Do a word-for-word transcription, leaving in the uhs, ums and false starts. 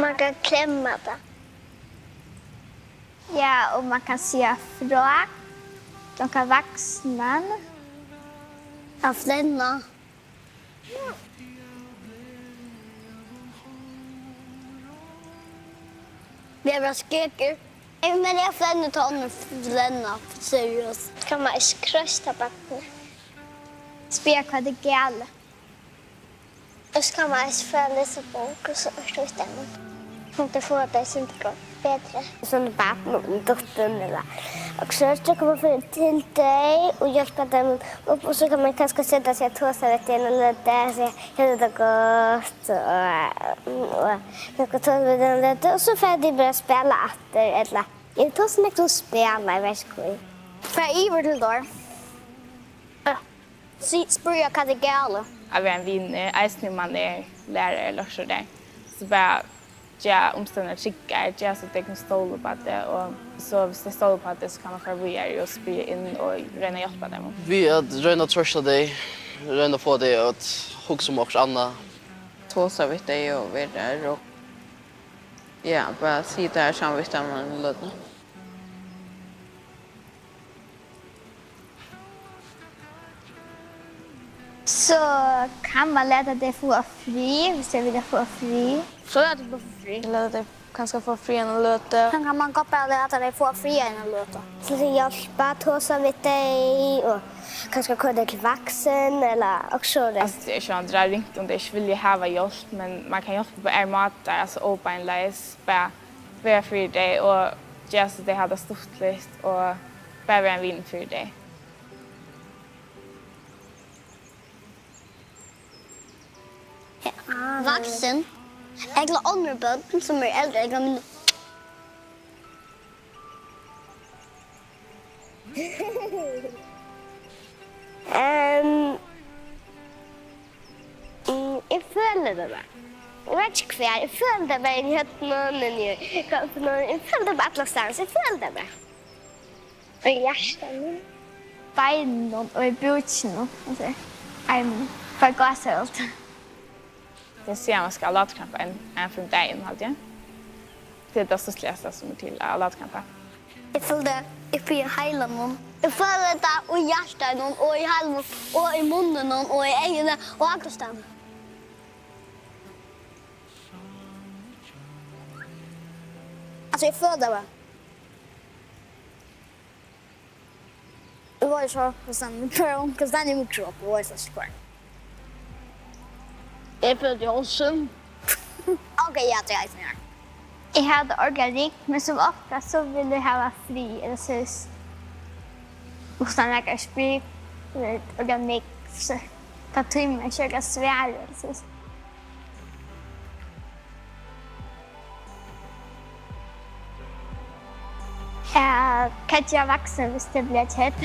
Man kann klemma tað. Ja, og man kann siga frá. Man kann vaksin mann. At flenna. Vera skekur. Eg meini, eg flenni, tá onnur flenna, seriøst. Kann man ikki kroysta barnið? Spyrja, hvat er galið? Og so kann man eisini fara at lesa bók, og so er tað teimum. Kundi fáa tey sindur betri. Sum barn og duttin, ella, og so koma fram til tey og hjálpa teimum upp, og so kann man kanska seta seg og tosa við tey eina løtu, og siga, "Hevur tú tað gott?" Og, og kanska tosa við tey eina løtu, og so fara tey bara at spæla aftur, ella, eg tosi nógv um spæl, eg veit ikki hví. Fara yvir til teir. Ja. Si-, spyrja, hvat er galið? At vera ein vinur, eisini um man er lærari ella okkurt sovorðið. So bara gera umstøðurnar tryggar, gera so tey kunnu stóla upp á teg, og so, viss tey stóla upp á teg, so kann man fara víðari og spyrja inn og royna at hjálpa teimum. Við at royna at trøsta tey, royna at fáa tey at hugsa um okkurt annað. Tosa við tey og vera har og, ja, bara sita har saman við teimum eina løtu. So kann man lata tey fáa frið, viss tey vilja fáa frið. So lata tey fáa frið. Lata tey kanska fáa frið eina løtu. So kann man gott bara lata tey fáa frið eina løtu. So tey hjálpa, tosa við tey og kanska koyra tey til vaksin ella okkurt sovorðið. Altso, tað er ikki, tað er ringt um tey ikki vilja hava hjálp, men man kann hjálpa upp á aðrar mátar, altso óbeinleiðis, bara vera fyri tey og gera so tey hava tað stuttligt og bara vera ein vinur fyri tey. Vaksin, ella onnur børn sum eru eldri ella minni. Ehm, mm, eg føli tað bara. Eg veit ikki hvar. Eg føli tað bara í høvdinum, inni í kroppinum. Eg føli tað bara allastaðni. Eg føli tað bara. Og í hjartanum. Beinunum og í búkinum. Altso, armin. Fái gásarhald. Tey siga, at man skal látakrampa ein, ein ferð um dagin, haldi eg. Tað er tað stuttligasta, sum er til, at látakrampa. Eg føli tað uppi í heilanum. Eg føli tað í hjartanum og í heilanum og í munninum og í eyguni og allastaðni. Altso, eg føli tað bara. Eg veit ikki, hvussu hann, hvussu hann er í mín kropp, eg veit ikki hvar. Eg føli hálsin. Ok, ja, tað er eisini her. Eg havi tað ordiliga ringt, men sum oftast so vil eg hava frið, ella so, uttan nakar spyr, ella ordiliga nógv, so tað tímir man ikki at svara, ella so. At keggja vaksin, viss tey blíva kedd.